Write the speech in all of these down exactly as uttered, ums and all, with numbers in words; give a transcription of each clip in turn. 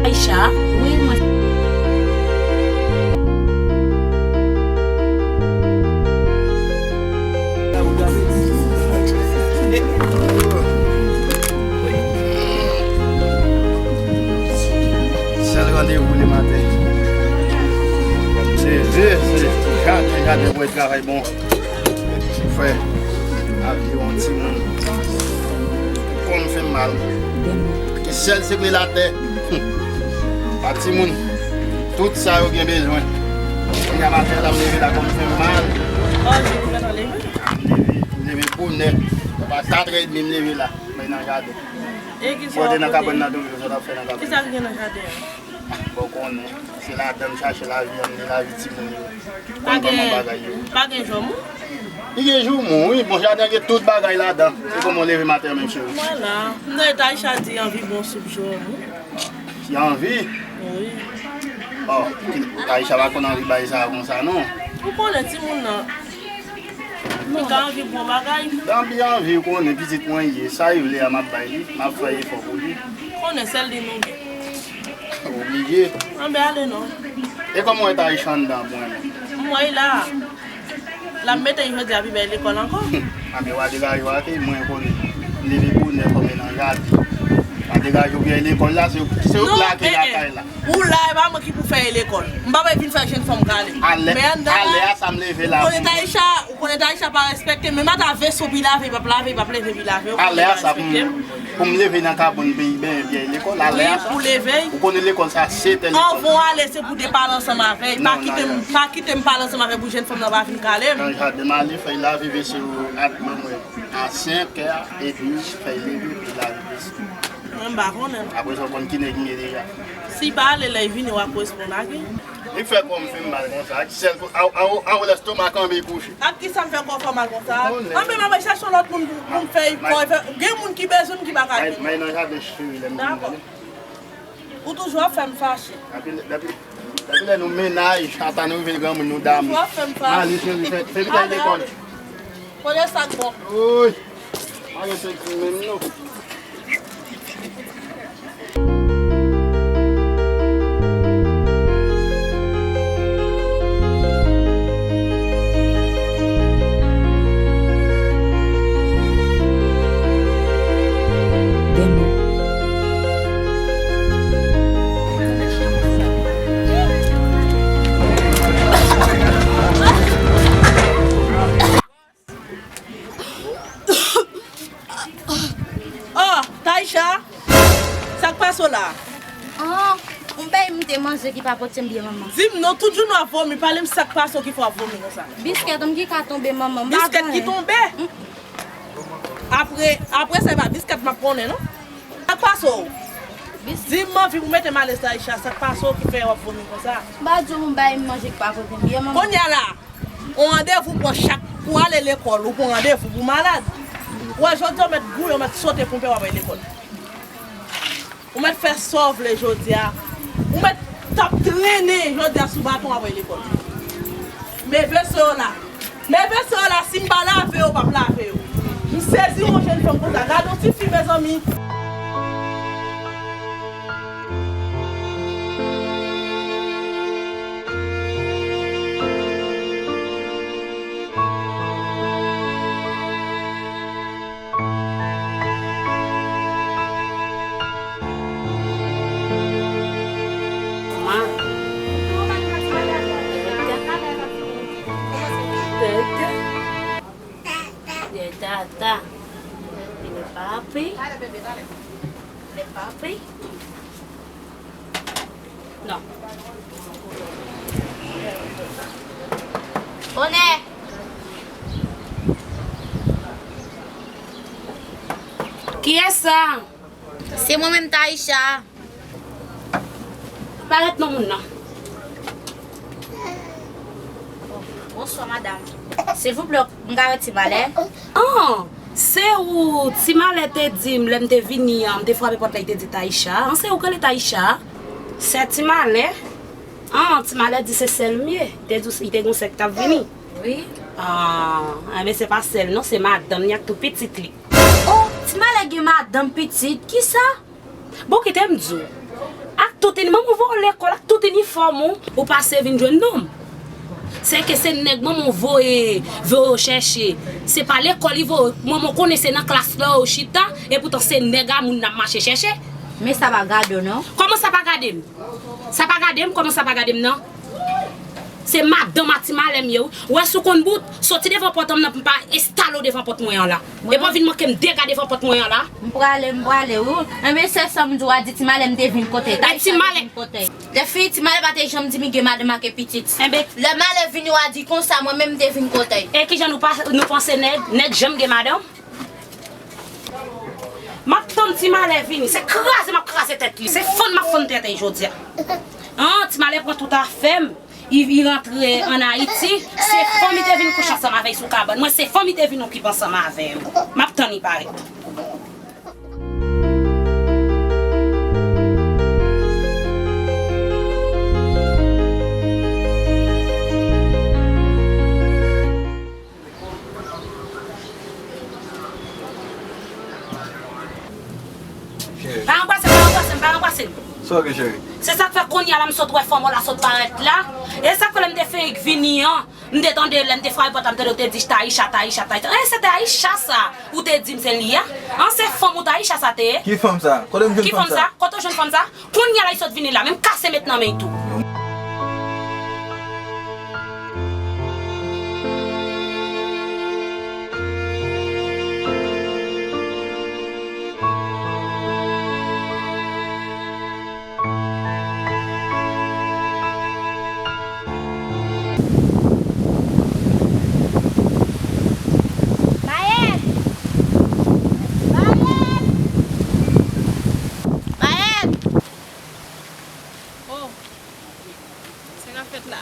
Aïcha, wi, mwen. Sèl randevou le maten. Se, se, se, jaden, jaden pou travay bon. Frè, avion timoun. Kò m fè m mal. Sèl sekrè latè. Pa timoun. Tout sa yo gen bezwen. Kounye a maten la, m leve la, kò m fè m mal. Oh, je pou mèt leve. M leve, m leve bonè. Pa kat è edmi m leve la. Mwen nan jaden. E ki sa w ap fè nan kabann nan? Sa w t ap fè nan kabann? Ki sa ki gen nan jaden an? Bon, konnen. Se ladan m chache lavi an, m gen lavi timoun yo. Pa gen, pa gen joumou? Li gen joumou, wi. Bon, jaden an gen tout bagay ladan. Se kòman w leve maten an menm, cheri? Mwen la. M tande Taïcha di anvi bon soup joumou. Li anvi? Wi. Oh, Taïcha pa konn anvi bagay sa konsa, non. Ou konnen timoun nan. Li ka anvi bon bagay. Anvi, anvi, ou konnen pitit mwen ye. Sa li vle a, m ap bay li. M ap fè efò pou li. Konnen sèl li nou gen. Oblije. Anben ale non. E kòman w wè Taïcha anndan pou mwen? M wè l la. L ap mete l jodi a pi bèl lekòl ankò. Anben w a degaje w ake mwen konnen. M leve bonè fò m nan jaden. W a degaje w pi bèl lekòl la, se, se w plake lakay la. Ou la, e pa mwen ki pou fè lekòl. M pa bay vin fè jenn fanm kale. Alè, men anndan alè la, a sa m leve la. Ou konnen Taïcha, ou konnen Taïcha pa respekte, men m ata veso pi lave, l p ap lave, l p ap leve pi lave, ou konnen li pa respekte m. Pou m leve nan kabann peyi benyen pi bèl lekòl, alè a sa. Wi, pou leve. Ou konnen lekòl sa, se tè lekòl. Anvan w ale, se pou w te pale ansanm avè l. Pa kite m, pa kite m pale ansanm avè l pou jenn fanm nan pa vin kale m. Nan jaden m ale, fè l lave veso yo ak mwen. A senk è edmi, fè l leve, pou l lave veso. Mwen m pa konnen. Apre sa, w konn ki nèg m ye deja. Si pa ale, lè l vini, w a koresponn ak li. Li fè kò m fè m mal konsa. Ak sèl, a, a, a, a, lèstomak anbe kouche. Ak ki sa m fè kò fè w mal konsa? Anbe m ap chache yon lòt moun pou, pou m fè kò fè. Gen moun ki bezwen m ki pa ka vini. May nan jaden cheri lè m vini. Dakò. Ou toujou ap fè m fache. Depi, depi, depi lè nou mennaj, ata nou rive granmoun nou damou. Toujou ap fè m fache. Ale cheri, fè, fè vit al lekòl. Kote sa k bon? Woy! Pa gen seksi menm non. Oh, Taïcha, sa k pase w la? Oh, yon bagay m te manje ki pa pote m byen, manman. Di m non, tout jounen w ap vomi, pale m sa k pase w ki fè w ap vomi konsa. Biskèt m ki ka tonbe, manman, m pa gen anyen. Biskèt ki tonbe? Mm. Apre, apre sa, e pa biskèt m ap konnen, non? Sa k pase w? Di m, m anvi pou mete m alèz, Taïcha, sa k pase w ki fè w ap vomi konsa? M pa di w yon bagay m manje ki pa pote m byen, manman. Kounye a la, yon randevou pran chak pou ale lekòl, ou pran randevou pou malad. Ou wè, jodi a, w mèt gouye, w mèt sote pou w pè w ap al lekòl. Ou mèt fè sa w vle jodi a. Ou mèt t ap trennen jodi a sou baton w ap al lekòl. Men veso yo la. Men veso yo la, si m pa lave yo, w p ap lave yo. M sezi yon jenn fanm konsa. Gade yon tifi, mezanmi. Tata. Vini papi. Vini papi. Non. Bonè. Kiyès sa? Se mwen menm, Taïcha. Parèt non moun nan. Bonswa, madanm. Silvouplè, m ka wè Ti Malè? An, se ou Ti Malè te di m lè m te vini an, m te frape pòt la, li te di Taïcha. An, se ou k rele Taïcha? Sè Ti Malè? An, Ti Malè di se sè l m ye. Li te di li te gen yon sè k t ap vini. Wi. An, enben se pa sè l non, se madanm li ak tou pitit li. Oh, Ti Malè gen madanm, pitit, kisa? Bon, kite m di w. Ak Tout ini, manman w voye w lekòl ak tout inifòm ou, ou pase vin jwenn nonm. Se ke se nèg manman w voye, voye w chèche. Se pa lekòl li voye w, manman w konnen se nan klas la w chita, epoutan se nèg a moun n ap mache chèche. Men sa pa gade w non. Kòman sa pa gade m? Sa pa gade m? Kòman sa pa gade m nan? Se madanm a Ti Malè m ye wi. Ou wè si w konn bout, soti devan pòt an m nan pou m pa enstale w devan pòt mwen an la. Epi w vin manke m dega devan pòt mwen an la. M prale, m prale wi. Enben se sa m di w a di Ti Malè m te vin kote. Epi Ti Malè. Lè fini Ti Malè pa te janm di m li gen madanm ak pitit. Enben. Lè Malè vini w a di konsa mwen menm m te vin kote. E kijan nou pa, nou panse nèg, nèg janm gen madanm? M ap tann Ti Malè vini. Se kraze m ap kraze tèt li. Se fann m ap fann tèt li jodi a. An, Ti Malè pran tout afè m. Li, li rantre ann Ayiti. Se fanm li te vin kouche ansanm avè l sou kabann mwen. Se fanm li te vin okipe ansanm avè m. M ap tann li parèt. Pa anbrase m, pa anbrase m, pa anbrase m. Sa w gen, cheri? Se sa k fè kounye a la m sot wè fanm w la sot parèt la. E sa k fè lè m te fenk vini an, m te tande lè m te frape pòt la, m tande w te di Taïcha, Taïcha, Taïcha. E se te Aïcha sa ou te di m se li a? An, se fanm ou Taïcha sa te ye? Ki fanm sa? Kote m jwenn fanm sa? Ki fanm sa? Kote w jwenn fanm sa? Kounye a la li sot vini la, men m kase met nan men l tou. Mayèl! Mayèl! Mayèl! Oh, sa k ap fèt la?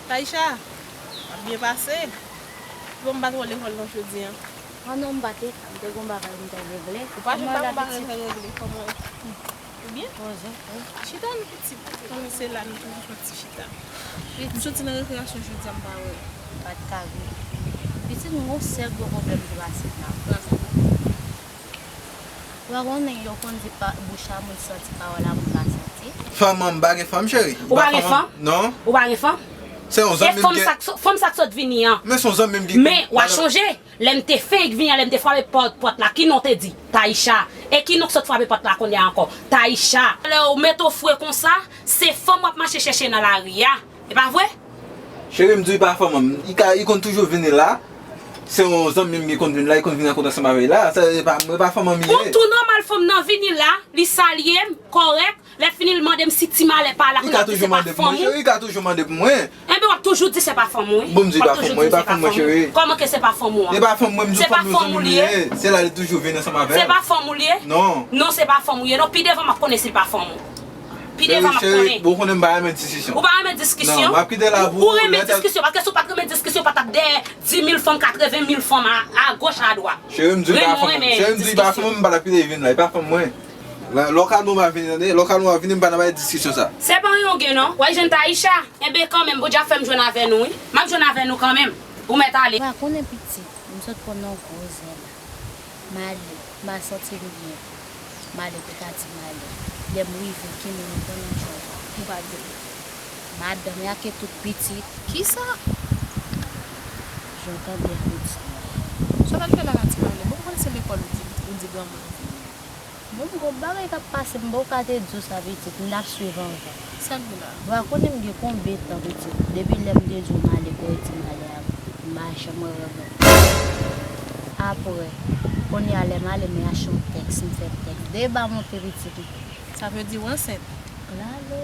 Taïcha, w ap byen pase? Bon, m pa t wè w lekòl non jodi a. Ah non, m pa t, m te gon bagay m te regle. Ou pa jwenn pa gon bagay w te regle, kòman? Ou byen? Bonjou. Chita non pitit. Kòm se la nou toujou soti chita. M soti nan rekreyasyon jodi a m pa wè w. M pa t ka vini. Pitit, m gon sèl gwo pwoblèm ki pase m la. Ou pa konnen yo konn di pa, bouch a moun santi pawòl a moun pa santi. Fanm an, m pa gen fanm, cheri. Ou pa gen fanm? Non. Ou pa gen fanm? Se yon zanmi m gen. E fanm sa k so-, fanm sa k sot vini an. Men se yon zanmi m ki. Men w a chonje, lè m te fenk vini an, lè m te frape pòt, pòt la, ki non w te di? Taïcha. E ki non k sot frape pòt la kounye a ankò? Taïcha. Lè w mete w fre konsa, se fanm w ap mache chèche nan lari a. E pa vre? Cheri, m di w li pa fanm an. Li ka, li konn toujou vini la. Se yon zanmi m ki konn vin la, li konn vin rankontre ansanm avè l la. Sa, e pa, e pa fanm an m ye. Ou tou nòmal fanm nan vini la, li salye m, kòrèk. Lè fini, li mande m si Ti Malè pa la, kounye a se pa fanm ou. Li ka toujou mande pou mwen, cheri, li ka toujou mande pou mwen. Enben, w ap toujou di se pa fanm ou, wi. Bon, m di li pa fanm mwen, li pa fanm mwen, cheri. Kòman ke se pa fanm ou an? Li pa fanm mwen, m di fanm yo zanmi m ye. Se la li toujou vin ansanm avè m. Se pa fanm ou li ye? Non. Non, se pa fanm ou ye. Non, pi devan m ap konnen si l pa fanm ou. Pi devan m ap konnen. Cheri, bon, ou konnen m pa renmen diskisyon. Ou pa renmen diskisyon? Non, m ap kite la pou ou. Ou renmen diskisyon, paske si w pa t renmen diskisyon, ou pa t ap dèyè dis mil fanm, katreven mil fanm a, a goch, a dwat. Cheri, m di l pa fanm mwen. Cheri, m di l pa fanm mwen, m pa t ap kite l vin la. Li pa fanm mwen. Lè w kalme w pa vini, tande? Lè w kalme w pa vini, m pa nan bay diskisyon sa. Se pa anyen w gen non. W al jwenn Taïcha? Enben kanmenm, Bondye ap fè m jwenn avè nou wi. M ap jwenn avè nou kanmenm. Ou mèt ale. Ou pa konnen pitit, m sot pran nan gwo zen la. M ale, m pa santi m byen. M ale pou ta di m ale. Lè m rive, ki moun m konnen, Jòj. Ou pa di m. Madanm, y ake tout pitit. Kisa? Jan w tande a pitit. Sa w t al fè la ka ti malè? Bon, m konn se lekòl ou di, ou di granmoun ou vini. Bon, m gon bagay k ap pase m, m poko ka te di w sa pitit, m t ap swiv anvan. Sa k gen la? Ou pa konnen m gen konbyen tan pitit, depi lè m te di w m ale pou ti malè a, m pa janm wè rèv la. Apre, kounye a lè m ale, m achte yon tèks, m fè tèks. Deba monte pitit. Sa vle di w ansent? Lale.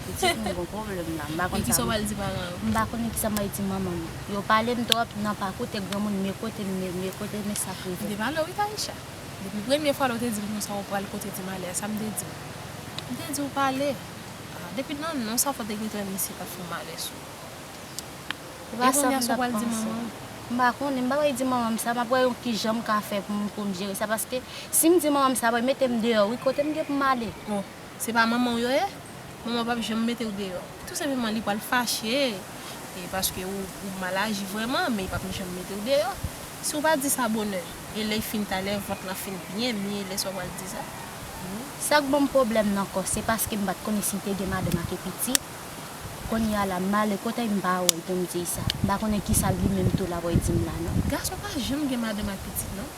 Pitit, m gon pwoblèm la. M pa konn sa. E kisa w pral di paran yo? M pa konnen kisa m pral di manman m. Yo pale m twòp, nan pa koute granmoun, men kote m, men kote, men sa k rive. M te pale w wi, Taïcha. Depi premye fwa lè w te di m konsa w pral kote Ti Malè a, sa m te di w? M te di w pale. Ah, depi nan non sa fò te gen trè misye k ap fè w malè sou. E kounye a sa w pral di manman w? M pa konnen, m pa pral di manman m sa, m ap wè yon kijan m ka fè pou m, pou m jere sa, paske si m di manman m sa, ap mete m deyò wi, kote m gen pou m ale? Bon, se pa manman w yo ye? Manman w p ap janm mete w deyò. Tou senpleman, li pral fache, e paske ou, ou mal aji vrèman, men li p ap janm mete w deyò. Si w pa di sa bonè, e lè l fin talè, vant lan fin byen mye, lè sa w pral di sa? Sa k ban m pwoblèm nan kò, se paske m pa t konnen si l te gen madanm ak pitit. Kounye a la, m ale kote l, m pa wè l pou m di l sa. M pa konnen kisa li menm tou l ap di m la non. Gason pa janm gen madanm ak pitit non.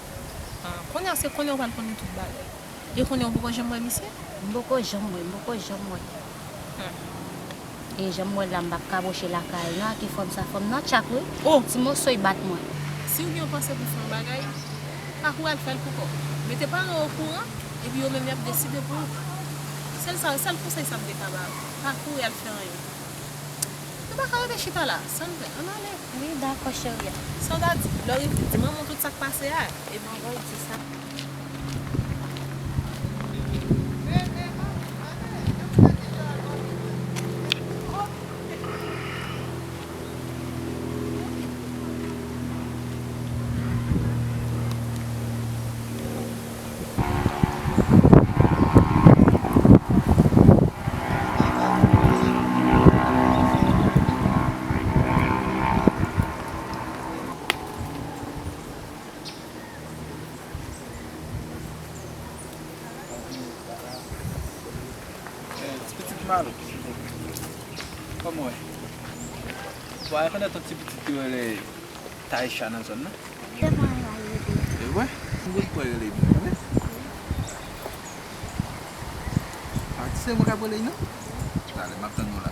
Ah, kounye a se konnen w pral konnen tout bagay. E konnen w poko janm wè misye? M poko janm wè, m poko janm wè. Hmm. E jan m wè l la, m p ap ka pwoche lakay non, ak fanm sa, fanm nan tchak wi. Oh! Ti moso y bat mwen. Si w gen yon panse pou fè yon bagay, pa kouri al fè l pou kò w. Mete paran w okouran, epi yo menm y ap deside pou ou. Sèl sa, sèl konsèy sa m te ka ba w. Pa kouri al fè anyen. Nou pa ka rete chita la, sa n fè? Ann ale. Wi, dakò, cheri. Sa w ta di? Lè w rive, di manman w tout sa k pase a. Epi, dakò, di sa. Ti pitit Malo. Kòman w ye? Bon, a rekonèt yon ti pitit ki rele Taïcha nan zòn nan? E vre? Mwen kwè rele byen, wi. A, se mwen k ap rele non? Talè, m ap tann nou la.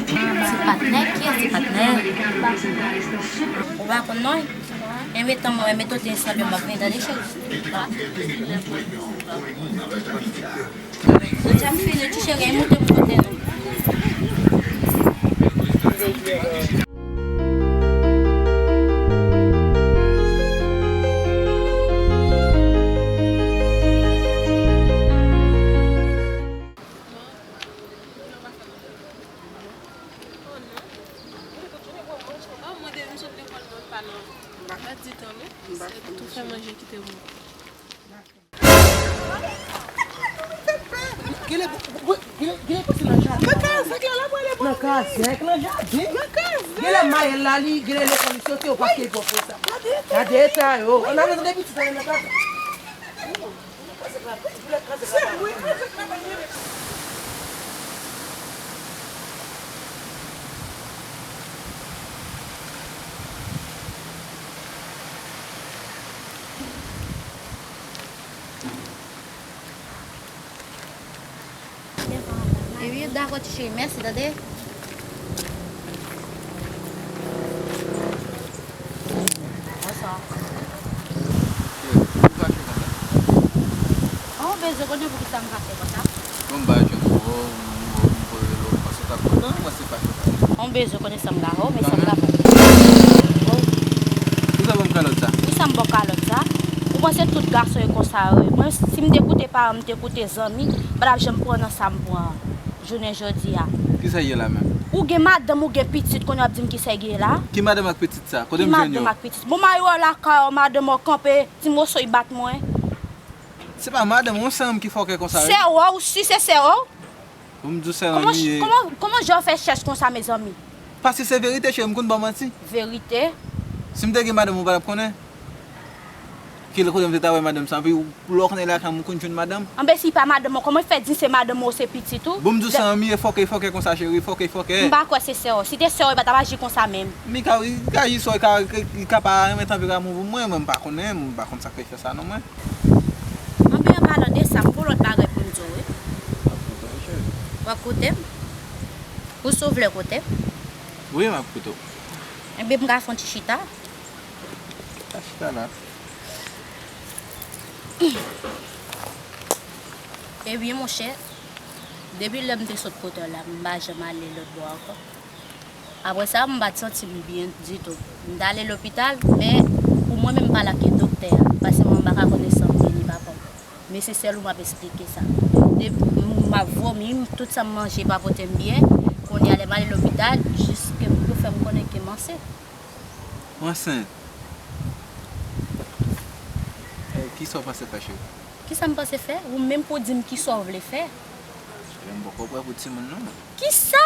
Ti patnè, kiyès ti patnè? Ou pa konn non? Enben tann mwen, enben tote esnap yo m ap vini, tande cheri. Deja m fini, ti cheri, ay moute pou kote nou. Oh, mwen depi m sot lekòl, mwen pa nan. M pa ka di tan non. Se tou fè manje kite mwen. Genlè, genlè, genlè pase nan jaden. Nan kazèk la, l ap prale nan kazèk, nan jaden. Nan kazèk. Genlè mayèl la, li, genlè lekòl li soti, yo pa kite l pwòp konsa. Gade eta yo. Ann ale tande pitit la nan kazèk. Se vre, kazèk la pa. Epi, dakò, ti cheri, mèsi, tande. Bonswa. Ou fache konsa? An, ou bezwen konnen poukisa m fache konsa? Bon, m pa jwenn ou, ou, ou, ou voye rele w, paske w t ap kontan, mwen se fache konsa. An, ou bezwen konnen sa m ka fè w, men sa m ka fè w. Poukisa w ban m kalòt sa? Poukisa m ba w kalòt sa? Ou panse tout gason e konsa yo ye? Mwen, si m te koute paran m, m te koute zanmi, m pa t ap janm pran nan sa m pran an. Jounen jodi a. Kisa ye la menm? Ou gen madanm, ou gen pitit, kounye a w ap di m kisa y gen la? Ki madanm ak pitit sa? Kote m jwenn yo? Ki madanm ak pitit? Bon, m al wè w lakay ou, madanm ou kanpe, ti moso y bat mwen. Se pa madanm ou, yon sè m ki fòkè konsa wi. Sè w, si se sè w. Bon, m di w sè m li ye. Kòman, kòman, kòman jan w fè chèch konsa, mezanmi? Paske se verite, cheri, m konn ba w manti. Verite? Si m te gen madanm, ou pa t ap konnen? Ki lè kote m te ta wè madanm sa, anpi lè w konnen lakay m, ou konn jwenn madanm? Anben, si pa madanm ou, kòman w fè di se madanm ou, se pitit ou? Bon, m di w sè m li ye, fòkè, fòkè konsa, cheri, fòkè, fòkè. M pa kwè se sè w. Si te sè w, li pa t ap aji konsa menm. Li ka, li ka aji sè w, li ka, li ka pa renmen tanperaman pou mwen, mwen m pa konnen, m pa konn sa k fè l fè sa non mwen. Anben, an palan de sa, m gon lòt bagay pou m di w, wi. W ap koute m? Ou si w vle koute m? Wi, m ap koute w. Enben, m ka fè yon ti chita? Chita la. Ebyen, monchè, depi lè m te sot kote w la, m pa janm ale lòt bò ankò. Apre sa, m pa t santi m byen ditou. M t ale lopital, men pou mwen menm, m pa l ak doktè a, paske mwen m pa ka konnen san m byen ni pa pa m. Men se sèl ou m ap esplike sa. De, m ap vomi, m, tout sa m manje pa pote m byen. Kounye a, lè m ale lopital, jiske yo fè m konnen ke m ansent. Ou ansent? Eh, kisa w panse fè, cheri? Kisa m panse fè? Ou menm pou di m kisa w vle fè. Cheri, m poko prè pou timoun, non. Kisa?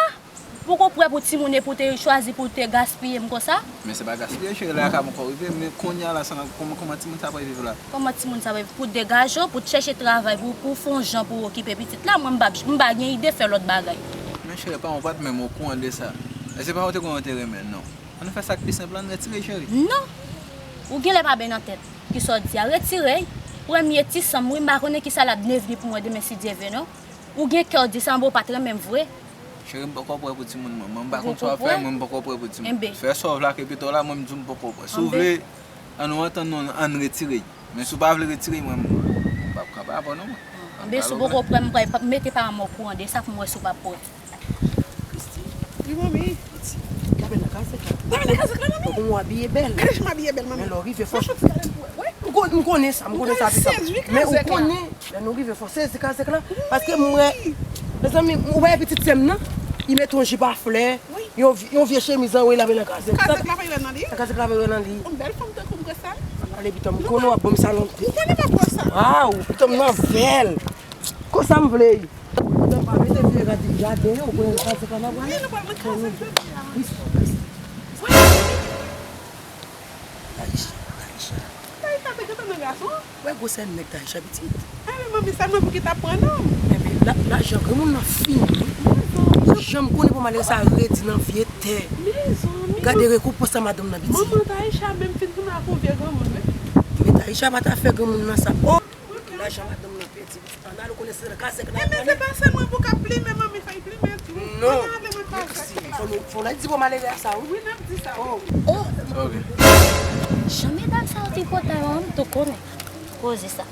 Poko prè pou timoun e pou te chwazi pou te gaspiye m konsa? Men se pa gaspiye, cheri, la ka poko rive, men kounye a la, sa, kòman, kòman timoun sa pral viv la? Kòman timoun sa pral viv? Pou degaje w, pou t chèche travay, pou, pou fè yon jan pou w okipe pitit la, mwen m pa, m pa gen ide fè lòt bagay. Men cheri, pa, ou pa t menm okouran de sa. E se pa ou te konnen ou te renmen l, non. Ann fè sa k pi senp la, ann retire, cheri. Non! Ou genlè pa byen nan tèt. Kisa w di a? Retire l. Premye ti san m, wi, m pa konnen kisa l ap devni pou mwen demen si Dye vle, non. Ou gen kè w di sa, men ou pa t renmen m vre. Cheri, m poko prè pou timoun mwen. Mwen m pa konn sa w ap fè, mwen m poko prè pou timoun. Enben. Fè sa w vle ak pito w la, mwen m di w m poko prè. Si w vle, ann nou antann nou, ann retire l. Men si w pa vle retire l, mwen m p ap kanpe avè w non, mwen. Anben, si w poko prè, m pral mete paran m okouran de sa pou m wè si w p ap prè. Christy. Wi, manmi. Christy, gade nan kazèk la. Gade nan kazèk la, manmi. Fòk ou abiye bèl. Gade jan m abiye bèl, manmi. Men lè w rive fò. Fò w gade pou wè. M kon-, m konnen sa, m konnen sa pita. Men ou konnen, lè nou rive fò sezi kazèk la. Paske m wè, mezanmi, ou wè pitit sè m nan? Li mete yon jip a flè, yon vye, yon vye chemiz anwo, l ap nan kazèk. Kazèk la pa wè nan li. Kazèk la pa wè nan li. Yon bèl fanm tankou m konsa. Ale pita, m konnen w ap ban m sa lontan. M konnen m ap wè sa. Waw, pita m nan vèl. Konsa m vle. Nan pa mete vye rad jaden yo, ou konnen sa se pa nan pale. Wi, nou pral nan kazèk jodi a. Wi, sa w pase. Wi. Taisha, Taisha. Taisha te gentan nan gason. Wè gwosè nèg Taisha pitit. Enben, manmi, sa mwen pou ki t ap pran non. Enben, la, lajan granmoun nan fini. Jan m konnen pou malere sa redi nan vye tè. Mezanmi. Gade rekonpans sa madanm nan pitit. Manman Taisha menm fin tounen ak yon vye granmoun, wi. Men Taisha pa ta fè granmoun nan sa. Oh! Lajan madanm nan pèdi. Ann al, ou konnen se nan kazèk la. Enben, se pa sèl mwen pou k ap plimen, manmi, fè l plimen tou. Non. Ann ale nan kazèk la. Fò nou, fò n al di bò malere a sa, wi. Wi, n ap di sa, wi. Oh! Jan medam sa yo tripotay, mwen, m tou konnen koze sa.